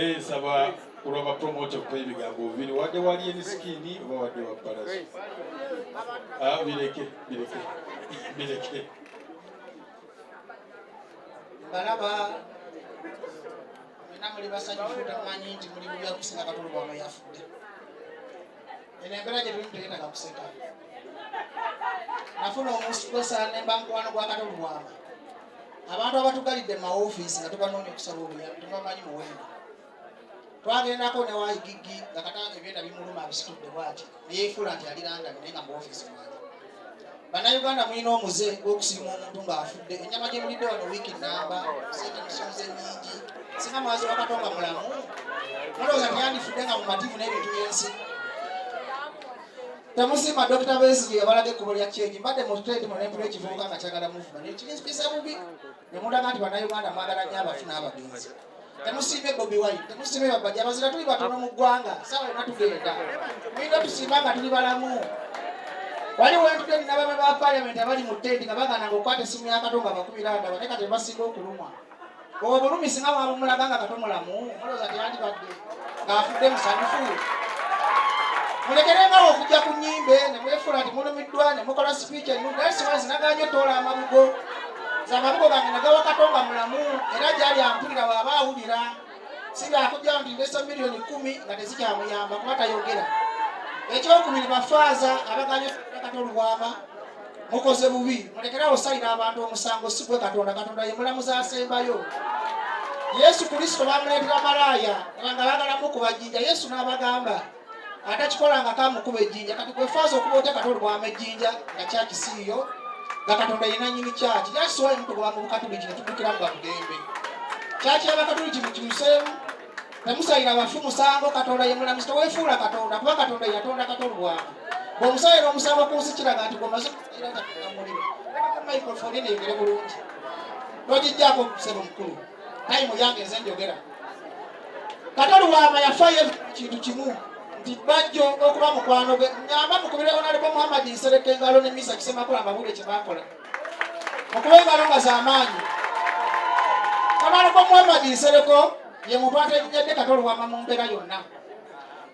Naye nsaba kulwa bapromota okuba ebigambo bibiri, wadde wa Alien Skin oba wadde wa Pallaso. Ah, bireke bireke bireke. Balaba mwena muli basanyufu, temumanyi nti muli bubi okusinga Kato Lubwama yafudde. Eno embeera gye tulimu teyetaaga kuseka. Nafuna omusikwesa nemba mukwano gwa Kato Lubwama. Abantu abatugalidde mu mawofiisi nga tubanoonya okusaba obuyambi tebamanyi muwendo. Twagendako ne wa Igigi nga kata ebyenda bimuluma abisitudde bwati neyeefuula nti ali London naye nga mu ofiisi mwali. Bannayuganda mulina omuze gw'okusiima omuntu ng'afudde. Ennyama gye mulidde wano wiiki nnamba, ssente musonze nnyingi. Singa mwazi wa Katonga mulamu, mulowooza teyandifudde nga mumativu n'ebintu by'ensi. Temusiima Dokita Besigye yabalaga ekkubo lya change. Mbadde mu trade muno ne mpulira ekivubuka nga kyagala movement. Ne kinzikisa bubi. Ne mundaga nti Bannayuganda mwagala nnyo abafu n'abagenzi. Temusiime Bobi Wine, temusiime Babajja, abazira tuli batono mu ggwanga, ssaawa yonna tugenda. Mulina otusiima nga tuli balamu. Wali wentudde nina baba ba parliament abali mu tent nga bagana nga okwata essimu ya Kato nga bakubira ndaba naye kati basinga okulumwa. Obulumi singa mwabumulaga nga Kato mulamu, mulowooza teyandibadde ng'afudde musanyufu. Mulekerengawo okujja ku nnyimbe ne mwefuula nti mulumiddwa ne mukola speech ennungi, naye siwansi nagaanye otoola amabugo. Nze amabugo gange nagawa Kato nga mulamu era gyali ampulira bw'aba awulira. Si byakujja nti ndese 10,000,000 nga tezikyamuyamba kuba tayogera. Ekyokubiri, bafaaza abaganye Kato Lubwama mukoze bubi, mulekerawo osalira abantu omusango. Si gwe Katonda, Katonda ye mulamuzi asembayo. Yesu Kristo bamuleetera malaaya nga baagala mukuba jjinja, Yesu n'abagamba atakikolanga kamukuba ejjinja. Kati gwe faaza okuba otya Kato Lubwama ejjinja nga kyaki siiyo, nga Katonda ye nannyini kyaki? Kyaki siwaye mutugoba mu Bukatuliki ne tuddukira mu Babugembe. Kyaki y'Abakatuliki mukyuseemu, temusalira bafu musango. Katonda ye mulamuzi, teweefuula Katonda kuba Katonda ye yatonda Kato Lubwama. Bw'omusalira omusango ku nsi kiraga nti gw'omaze muliro. Microphone eno eyogere bulungi, togijjaako ssebo mukulu, time yange nze njogera. Kato Lubwama yafayo kintu kimu nti Bajjo okuba mukwano gwe. Nyamba mukubire Honorable Muhammad Nsereko engalo ne Misa Kisemakula mbabuulire kye baakola. Mukube engalo nga z'amaanyi. Honorable Muhammad Nsereko ye muntu atennyadde Kato Lubwama mu mbeera yonna.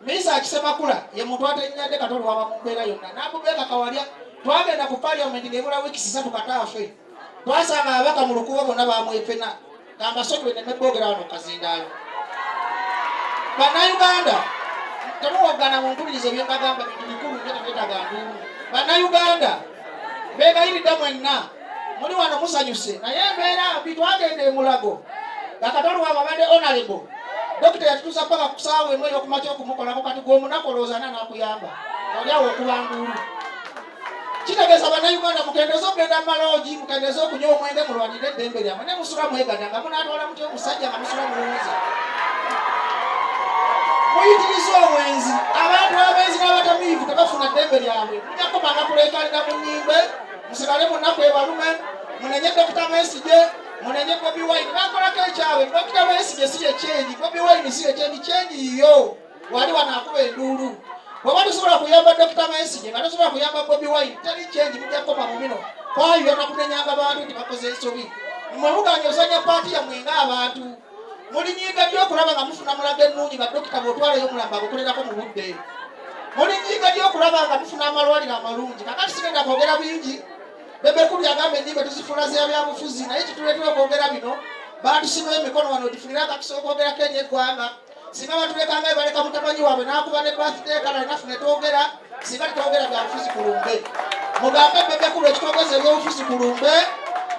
Misa Kisemakula ye muntu atennyadde Kato Lubwama mu mbeera yonna. N'amubeeka Kawalya, twagenda ku parliament ng'ebula wiiki 3 Kataafe. Twasanga ababaka mu lukubo bonna bamwepena. Gamba sonywe neme boogera wano kazindaalo. Bannayuganda temuwoggana, mumpulirize bye mbagamba, bintu bikulu nnyo, tebyetaaga nduulu. Bannayuganda beegayiridde mwenna muli wano musanyuse, naye embeera mbi. Twagenda e Mulago nga Kato Lubwama abadde honorable dokita yatutuusa paka ku ssaawa 1 ey'okumakya okumukolako. Kati gwe omunaku olowooza ani anaakuyamba oli awo okuba nduulu? Kitegeeza Bannayuganda mukendeeze okugenda mu maloogi, mukendeeze okunywa omwenge, mulwanire eddembe lyammwe. Ne musula mweganya nga munaatwala mutya omusajja nga musula mulowooza muyitiriza obwenzi. Abantu abenzi n'abatamiivu tebafuna ddembe lyabwe. Mujja kukomanga kuleekanira mu nnyimbe, musigale mu nnaku ebalume, munenye Dokita Besigye, munenye Bobi Wine, bakolako ekyabwe. Dokita Besigye si ye change, Bobi Wine si ye change, change yiyo wali wano akuba enduulu. Bw'oba tosobola kuyamba Dokita Besigye nga tosobola kuyamba Bobi Wine, teri change. Mujja kukoma mu bino kwayuya nakunenyanga bantu nti bakoze ensobi. Mmwe muganye ozanya part yammwe ng'abantu. Mulinyiiga ddi okulaba nga mufuna Mulago ennungi nga dokita bw'otwalayo omulambo agukolerako mu budde? Mulinyiiga ddi okulaba nga mufuna amalwaliro amalungi? Kakati sigenda kwogera bingi. Bebe Cool yagamba ennyimbe tuzifuula za byabufuzi, naye kituleetera okwogera bino batusiba emikono wano otufunire akakisa okwogerako eri eggwanga. Singa batulekanga baleka mutabanyi waabwe n'akuba ne birthday kala nafu ne twogera, singa tetwogera byabufuzi ku lumbe. Mugambe Bebe Cool ekitwogeza ebyobufuzi ku lumbe,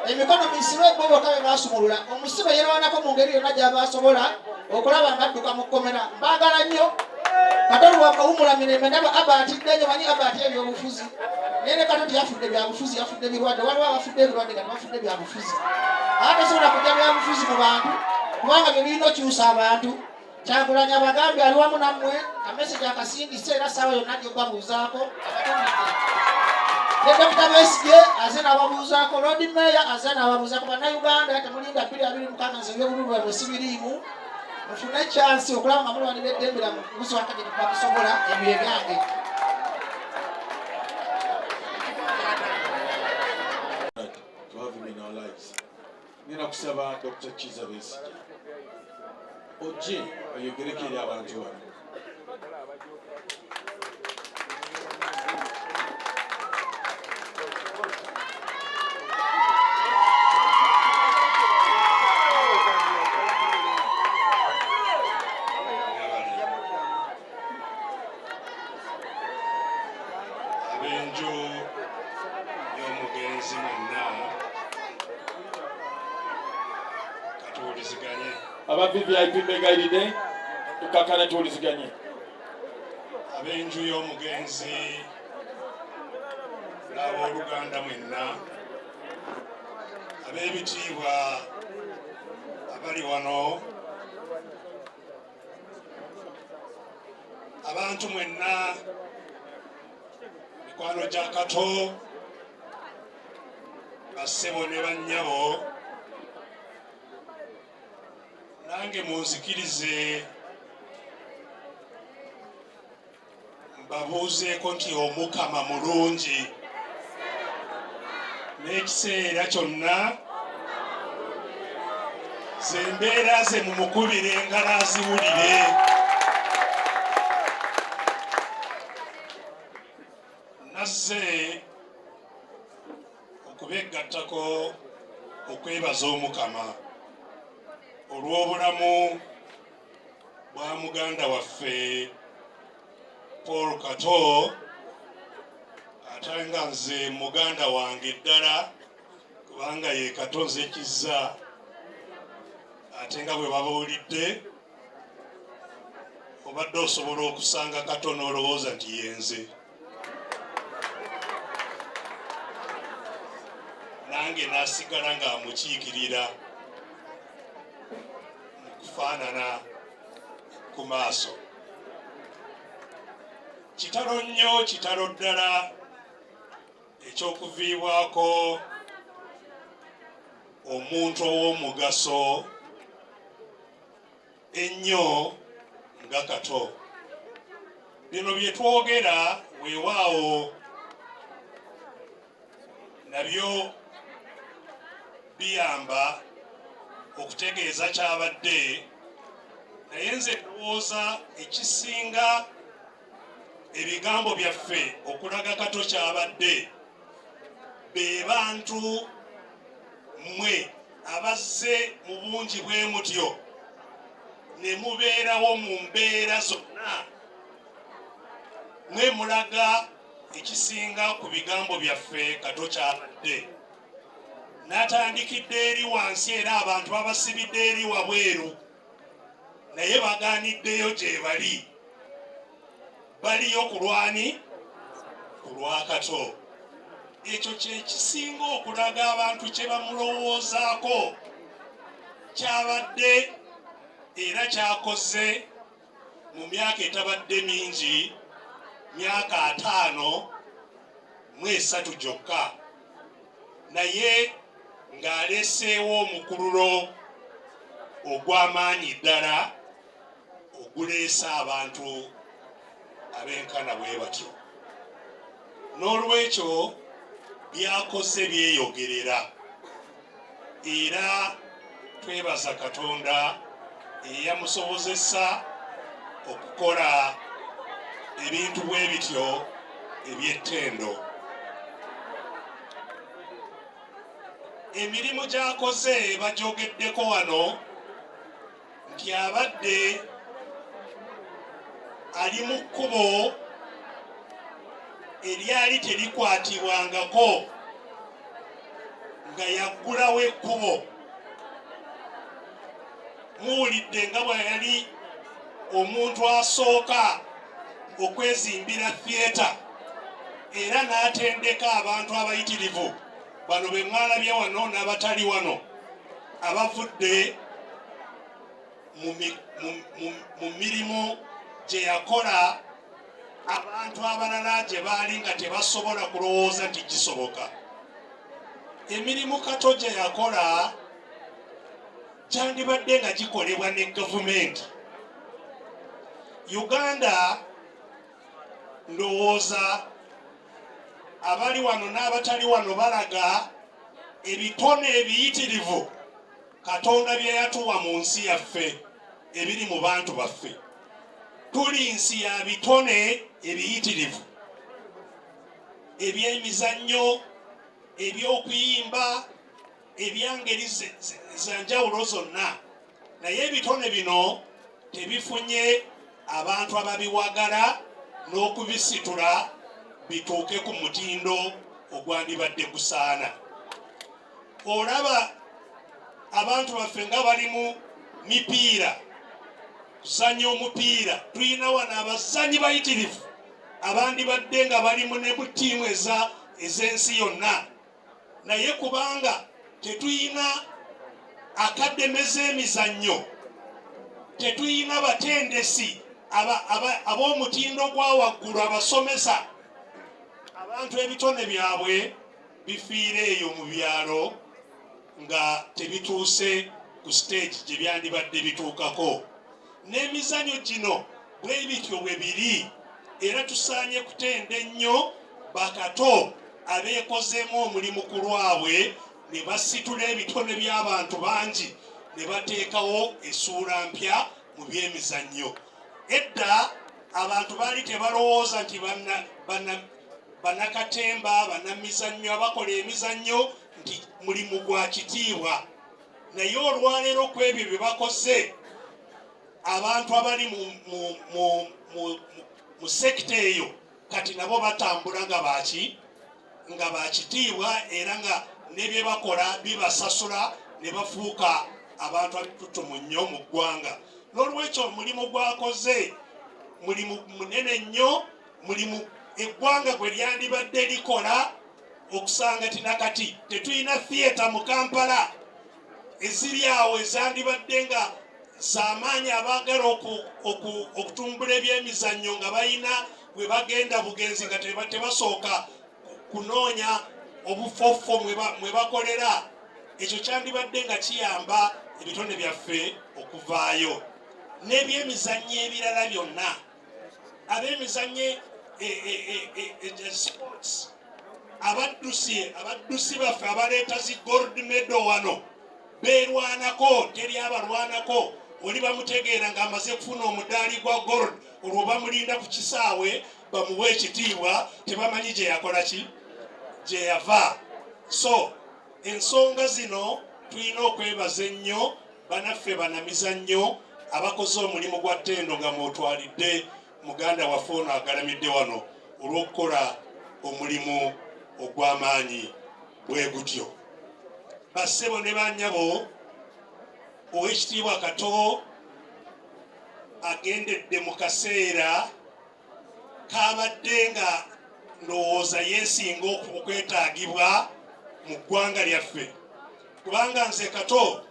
emikono misibe bo bokka be baasumulula. Omusibe yeerwanako mu ngeri yonna gy'aba asobola okulaba ng'adduka mu kkomera. Mbaagala nnyo. Kato Lubwama wumula mirembe. Ndaba aba atidde nnyo, manyi aba atya ebyobufuzi, naye ne Kato teyafudde byabufuzi, yafudde birwadde. Waliwo abafudde ebirwadde nga tebafudde byabufuzi. Ate tosobola kujja byabufuzi mu bantu kubanga bye birina okyusa abantu. Kyagulanyi abagambye ali wamu nammwe, kamessage akasindise era ssaawa yonna ajja okubabuuzaako. Abatulidde ne Dokita Besigye aze n'ababuuzaako, Lord Mayor aze n'ababuuzaako. Bannayuganda temulinda 2026, nze ebyobululu bwabwe sibiriimu. Mufune chance okulaba nga mulwanira eddembe lyammwe kuswaka gye tubamusobola. Ebyo ebyange. To have him in our lives. Ngenda kusaba Dr. Kizza Besigye. Ojje oyogereko eri abantu bano. Ab'enju y'omugenzi mwenna, katuwuliziganye. Aba VVIP, mbegayiridde tukakkane tuwuliziganye. Ab'enju y'omugenzi n'abooluganda mwenna, ab'ebitiibwa abali wano, abantu mwenna, mikwano gya Kato, bassebo ne bannyabo, nange munzikirize mbabuuzeeko nti Omukama mulungi n'ekiseera kyonna. Ze mbeera ze mumukubire engalo aziwulire. Nazze okubegattako okwebaza Omukama olw'obulamu bwa muganda waffe Paul Kato, ate nga nze muganda wange ddala, kubanga ye Kato nze Kizza, ate nga bwe babuulidde obadde osobola okusanga Kato n'olowooza nti yenze. Nange nasigala ng'amukiikirira mu kufaanana ku maaso. Kitalo nnyo, kitalo ddala ekyokuviibwako omuntu ow'omugaso ennyo nga Kato. Bino bye twogera, weewaawo nabyo biyamba okutegeeza kyabadde, naye nze ndowooza ekisinga ebigambo byaffe okulaga Kato kyabadde be bantu mmwe abazze mu bungi bwe mutyo ne mubeerawo mu mbeera zonna, mwe mulaga ekisinga ku bigambo byaffe Kato kyabadde. N'atandikidde eri wansi, era abantu babasibidde eri wabweru, naye baganiddeyo gye bali, baliyo ku lwani, ku lwa Kato. Ekyo kyekisinga okulaga abantu kye bamulowoozaako, kyabadde era kyakoze mu myaka etabadde mingi, myaka 53 gyokka, naye ng'aleseewo omukululo ogw'amaanyi ddala oguleese abantu ab'enkana bwe batyo. N'olwekyo byakoze byeyogerera, era twebaza Katonda eyamusobozesa okukola ebintu bwe bityo eby'ettendo. Emirimu gy'akoze bagyogeddeko wano nti abadde ali mu kkubo eryali terikwatibwangako, nga yaggulawo ekkubo. Muwulidde nga bwe yali omuntu asooka okwezimbira theatre, era n'atendeka abantu abayitirivu bano be mwalabye wano n'abatali wano, abavudde mu mirimu gye yakola abantu abalala gye baali nga tebasobola kulowooza nti gisoboka. Emirimu Kato gye yakola gyandibadde nga gikolebwa ne gavumenti Uganda. Ndowooza abali wano n'abatali wano balaga ebitone ebiyitirivu Katonda bye yatuwa mu nsi yaffe. ebiri mu bantu baffe. Tuli nsi ya bitone ebiyitirivu, eby'emizannyo, eby'okuyimba, ebyangeri za njawulo zonna, naye ebitone bino tebifunye abantu ababiwagala n'okubisitula bituuke ku mutindo ogwandibadde gusaana. Olaba abantu baffe nga bali mu mipiira, kuzannya omupiira, tulina wano abazanyi bayitirivu abandibadde nga bali mu ne mu ttiimu ez'ensi yonna, naye kubanga tetuyina akademe z'emizannyo, tetuyina batendesi ab'omutindo gwa waggulu abasomesa abantu, ebitone byabwe bifiire eyo mu byalo nga tebituuse ku stage gye byandibadde bituukako. N'emizannyo gino bwe bityo bwe biri, era tusaanye kutenda ennyo bakato abeekozeemu omulimu ku lwabwe ne basitula ebitone by'abantu bangi ne bateekawo essuula mpya mu by'emizannyo. Edda abantu baali tebalowooza nti bannakatemba, bannamizannyo, abakola emizannyo nti mulimu gwa kitiibwa, naye olwaleero ku ebyo bye bakoze, abantu abali mu sector eyo kati nabo batambula nga baki, nga bakitiibwa, era nga ne bye bakola bibasasula ne bafuuka abantu abitutumu nnyo mu ggwanga. N'olwekyo omulimu gwakoze mulimu munene nnyo, mulimu eggwanga gwe lyandibadde likola okusanga ti nakati tetulina theatre mu Kampala eziri awo ezandibadde nga z'amaanyi. Abaagala okutumbula ebyemizannyo nga balina we bagenda bugenzi nga tebasooka kunoonya obufofo mwe bakolera. Ekyo kyandibadde nga kiyamba ebitone byaffe okuvaayo n'ebyemizannyo ebirala byonna. Ab'emizannyo sports, abaddusi baffe abaleeta zi gold medal wano beerwanako, teri abalwanako. Oli bamutegeera ng'amaze kufuna omudaali gwa gold, olwo bamulinda ku kisaawe bamuwe ekitiibwa, tebamanyi gye yakola ki, gye yava. So ensonga zino tulina okwebaza ennyo banaffe banamizannyo abakoze omulimu gwa ttendo, nga mwotwalidde muganda waffe ono agalamidde wano, olw'okukola omulimu ogw'amaanyi bwe gutyo. Bassebo ne bannyabo, Owekitiibwa Kato agendedde mu kaseera kabadde nga ndowooza yeesinga okwetaagibwa mu ggwanga lyaffe, kubanga nze Kato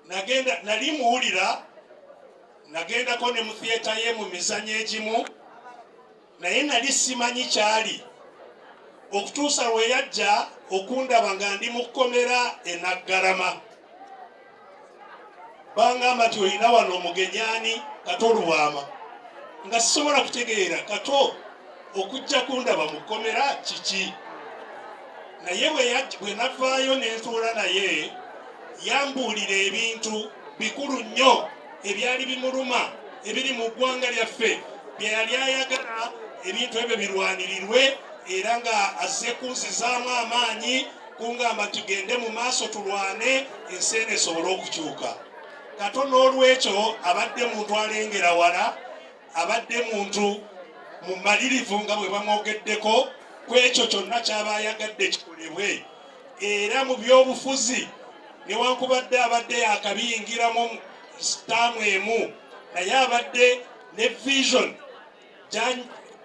nagenda nali muwulira, nagendako ne mu theatre ye mu mizannyo egimu, naye nali simanyi kyali okutuusa lwe yajja okundaba nga ndi mu kkomera e Naggalama. Bangamba nti olina wano omugenyi ani? Kato Lubwama. Nga sisobola kutegeera Kato okujja kundaba mu kkomera kiki, naye bwe navaayo nentuula naye, yambuulira ebintu bikulu nnyo ebyali bimuluma ebiri mu ggwanga lyaffe, bye yali ayagala ebintu ebyo birwanirirwe, era nga azze kunzizaamu amaanyi, kungamba tugende mu maaso tulwane ensi eno esobole okukyuka. Kato n'olwekyo abadde muntu alengera wala, abadde muntu mumalirivu nga bwe bamwogeddeko ku ekyo kyonna kyaba ayagadde kikolebwe. Era mu byobufuzi, newankubadde abadde yakabiyingiramu sitaamu emu, naye abadde ne vision.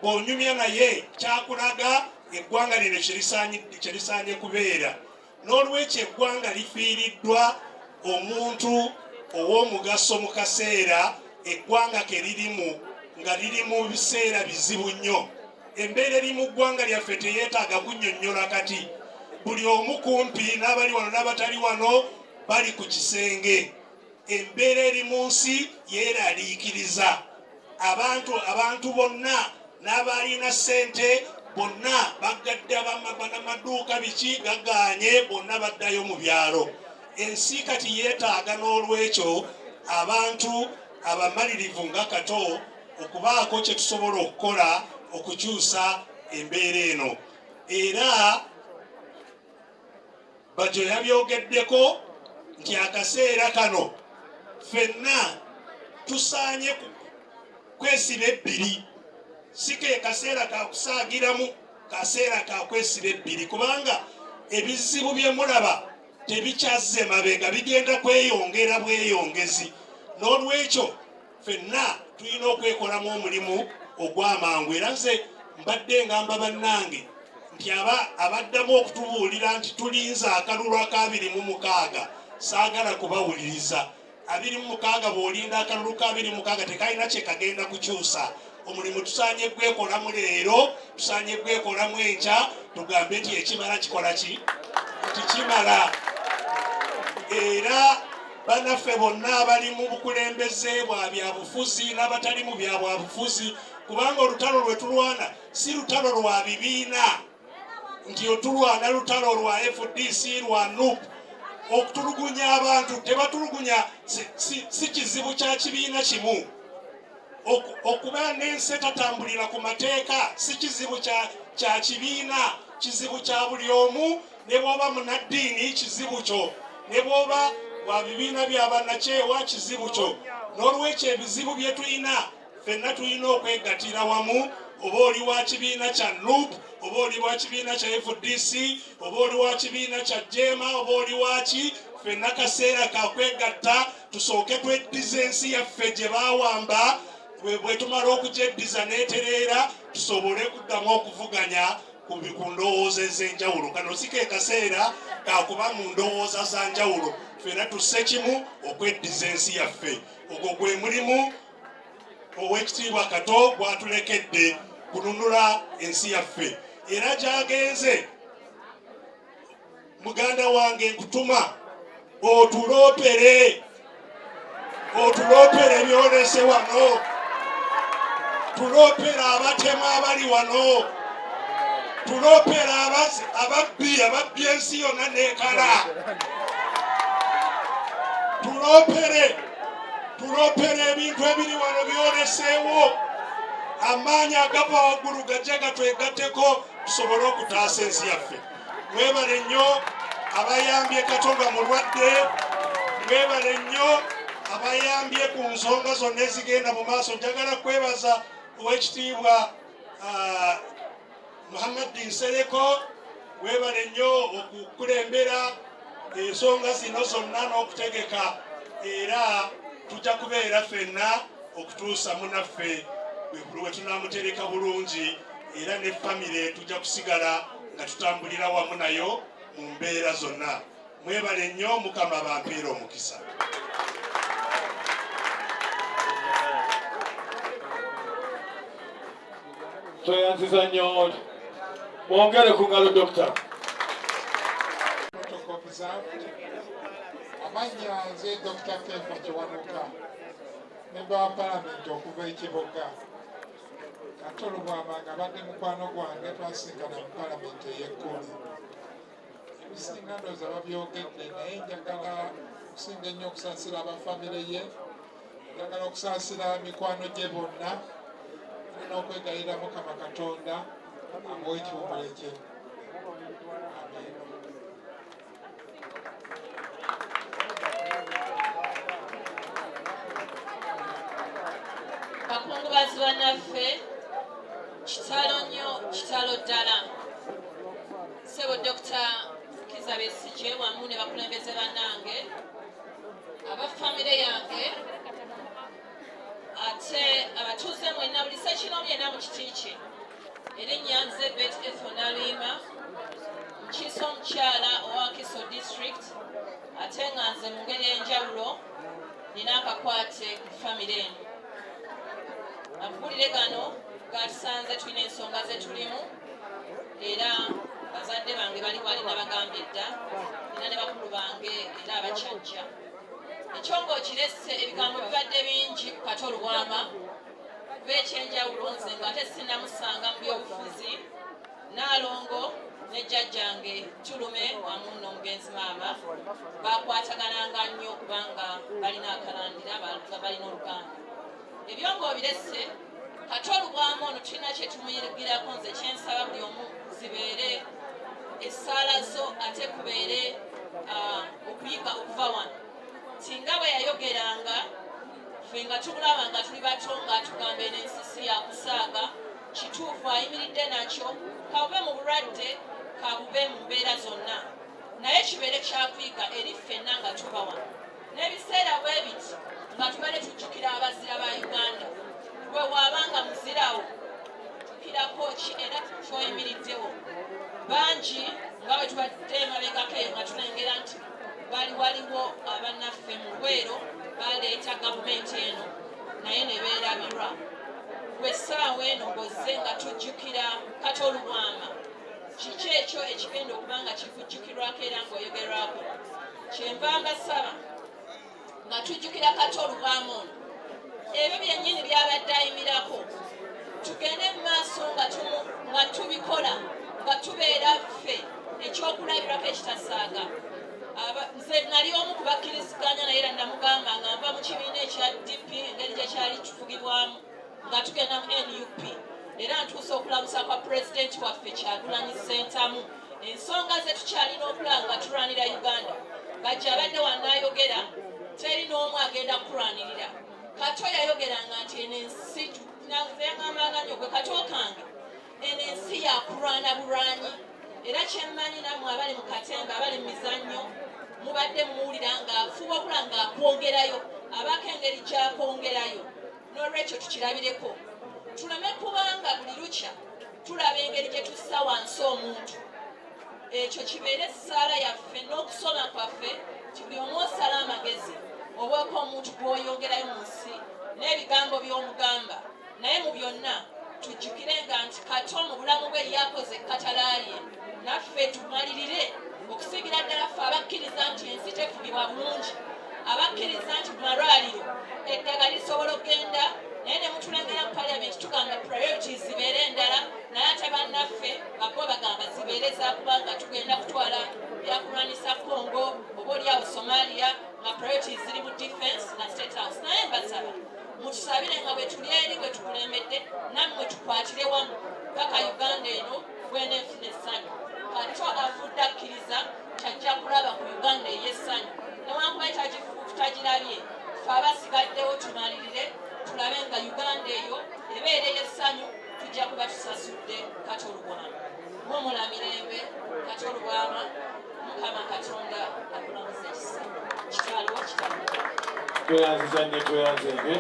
Bw'onyumya naye kyakulaga eggwanga lino kyerisaanye kubeera. N'olwekyo eggwanga lifiiriddwa omuntu ow'omugaso mu kaseera eggwanga ke lirimu, nga liri mu biseera bizibu nnyo. Embeera eri mu ggwanga lyaffe teyeetaaga kunnyonnyola. Kati buli omu kumpi n'abali wano n'abatali wano bali ku kisenge. Embeera eri mu nsi yeeraliikiriza abantu. Abantu bonna n'abalina ssente bonna baggadde abamaduuka, biki gagaanye, bonna baddayo mu byalo. Ensi kati yeetaaga n'olwekyo Abantu abamalirivu nga Kato okubaako kye tusobola okukola okukyusa embeera eno. Era Bajjo yabyogeddeko nti akaseera kano ffenna tusaanye kwesiba ebbiri, si ke kaseera ka kusaagiramu, kaseera ka kwesiba ebbiri, kubanga ebizibu bye mulaba tebikyazze mabega, bigenda kweyongera bweyongezi. N'olwekyo ffenna tulina okwekolamu omulimu ogw'amangu. Era nze mbadde ngamba bannange nti aba abaddamu okutubuulira nti tulinze akalulu aka 26, saagala kubawuliriza. 26 bw'olinda akalulu ka 26 tekalina kye kagenda kukyusa. Omulimu tusaanye gwekolamu leero, tusaanye gwekolamu enkya, tugambe nti ekimala kikola ki nti kimala. Era banaffe bonna abali mu bukulembeze bwa byabufuzi n'abatali mu bya bwabufuzi, kubanga olutalo lwe tulwana si lutalo lwa bibiina, nti otulwana lutalo lwa FDC, lwa NUP. Okutulugunya abantu tebatulugunya si kizibu kya kibiina kimu. Okubeera n'ensi etatambulira ku mateeka si kizibu kya kibiina, kizibu kya buli omu. Ne bw'oba munaddiini kizibu kyo, ne bw'oba wa bibiina bya bannakyewa kizibu kyo. N'olwekyo ebizibu bye tulina ffenna tulina okwegattira wamu, oba oli wa kibiina kya NUP, oba oli wa kibiina kya FDC, oba oli wa kibiina kya JEEMA, oba oli waki, ffenna kaseera ka kwegatta tusooke tweddize ensi yaffe gye baawamba. Bwe tumala okugyeddiza n'etereera, tusobole kuddamu okuvuganya ku ndowooza ez'enjawulo. Kano si ke kaseera ka kuba mu ndowooza za njawulo, ffenna tusse kimu okweddiza ensi yaffe. Ogwo gwe mulimu Owekitiibwa Kato gwatulekedde, kununula ensi yaffe. Era gyagenze, muganda wange, nkutuma otuloopere, otuloopere byolese wano, tuloopere abatemu abali wano, tuloopere ababbi ababbi ensi yonna nekala, tuloopere, tuloopere ebintu ebiri wano byoleseewo. Amaanyi agava waggulu gajja gatwegatteko tusobole okutaasa ensi yaffe. Mwebale nnyo abayambye Kato nga mulwadde, mwebale nnyo abayambye ku nsonga zonna ezigenda mu maaso. Njagala kwebaza Owekitiibwa Muhammad Nsereko, webale nnyo okukulembera ensonga zino zonna n'okutegeka, era tujja kubeera ffenna okutuusa munaffe lwe tunamutereka bulungi, era ne famire tujja kusigala nga tutambulira wamu nayo mu mbeera zonna. Mwebale nnyo, Mukama bampeera omukisa. Tweyanziza nnyo, mwongere ku ngalo Dokita. Protocol observed. Amannya nze Dr. Kefa Kiwanuka, memba wa palamenti okuva e Kiboga. Kato Lubwama nga abadde mukwano gwange, twasinkana mu palamenti ey'ekkumi. Ebisinga ndowooza babyogedde, naye njagala okusinga ennyo okusaasira abafamire ye, njagala okusaasira mikwano gye bonna, era n'okwegayirira Mukama Katonda amuwe ekiwummulo kye. Amen. Bakungubazi bannaffe, kitalo nnyo, kitalo ddala. Ssebo Dr. Kizza Besigye wamu ne bakulembeze bannange aba famire yange, ate abatuuze mwenna, buli ssekinoomu yenna mu kiti kye, erinnya nze Bet Ethel Naluyima, nkiisa omukyala owa Wakiso district, ate nga nze mu ngeri ey'enjawulo nina akakwate ku famire eno. Amawulire gano gatusanze tulina ensonga ze tulimu, era bazadde bange bali wali, nabagambye dda, nina ne bakulu bange era abakyajja. Ekyo ng'okiresse, ebigambo bibadde bingi ku Kato Lubwama, kuba ekyenjawulo nze nga ate sinnamusanga mu byobufuzi. Naalongo Ne jjajjange Tulume wamu n'omugenzi maama bakwatagananga nnyo kubanga balina akalandira, balina oluganda. Ebyo ng'obirese, Kato Lubwama ono tulina kye tumuyigirako. Nze kyensaba buli omu zibeere essaala zo, ate kubeere okuyiga okuva wano singa bwe yayogeranga ffe nga tumulaba nga tuli bato, ng'atugamba eno ensi si yakusaaga. Kituufu, ayimiridde nakyo, kabube mu bulwadde, kabube mu mbeera zonna, naye kibeere kyakuyiga eri ffenna nga tuba wano n'ebiseera bwe biti nga tubadde tujjukira abazira ba Uganda. Gwe waabanga muzirawo, jjukirako ki era kyoyimiriddewo? Bangi nga bwe tubadde emabegako eyo nga tulengera nti bali waliwo abannaffe mu Lwero baleeta gavumenti eno naye ne beerabirwa. Gwe essaawa eno ng'ozze nga tujjukira Kato Lubwama, kiki ekyo ekigenda okuba nga kikujjukirwako era ng'oyogerwako? Kyenva mbasaba nga tujjukira Kato Lubwama ono, ebyo byennyini byabadde ayimirako, tugende mu maaso nga tubikola, nga tubeera ffe ekyokulabirako ekitasaaga. Nze nali omu ku bakkiriziganya naye era namugamba nga nva mu kibiina ekya DP, engeri gye kyali kifugibwamu, nga tugenda mu NUP. Era ntuusa okulamusa kwa pulezidenti waffe Kyagulanyi Ssentamu. Ensonga ze tukyalina okulaba nga tulwanira Uganda, bajja abadde wanaayogera, teri n'omu agenda kukulwanirira. Kato yayogeranga nti eno ensi, yaŋambanga nnyo, gwe Kato kange, eno ensi yakulwana bulwanyi. Era kyemmanyi nammwe abali mu katemba, abali mu mizannyo, mubadde mumuwulira ng'afuba okulaba ng'akwongerayo, abaako engeri gy'akwongerayo. N'olwekyo tukirabireko, tuleme kubanga buli lukya tulaba engeri gye tussa wansi omuntu. Ekyo kibeere essaala yaffe n'okusoma kwaffe, nti buli omu osala amagezi oweeko omuntu gw'oyongerayo mu nsi n'ebigambo by'omugamba. Naye mu byonna tujjukire nga nti Kato mu bulamu bwe yakoze ekkatalaalye, naffe tumalirire okusingira ddala ffe abakkiriza nti ensi tefugibwa bulungi, abakkiriza nti mu malwaliro eddagala lisobola okugenda, naye ne mutulengera mu parliament tugamba priorities zibeere endala, naye ate bannaffe bako bagamba zibeere zakubanga tugenda kutwala byakulwanisa Congo oba oliawo Somalia, nga priorities ziri mu defense na State House. Naye mbasaba mutusabire nga bwe tuli eri bwe tukulembedde, nammwe tukwatire wamu paka Uganda eno bweneefuna essanyu. Kato afudde akkiriza kyajja kulaba ku Uganda ey'essanyu, newankubadde tagirabye. Fe abasigaddewo tumalirire tulabe nga Uganda eyo ebeera ey'essanyu. Tujja kuba tusasudde Kato Lubwama. Wumula mirembe, Kato Lubwama. Mukama Katonda akulamuza ekisa. Kitalo, kitalo. Tweyanziza nnyo, tweyanzenge.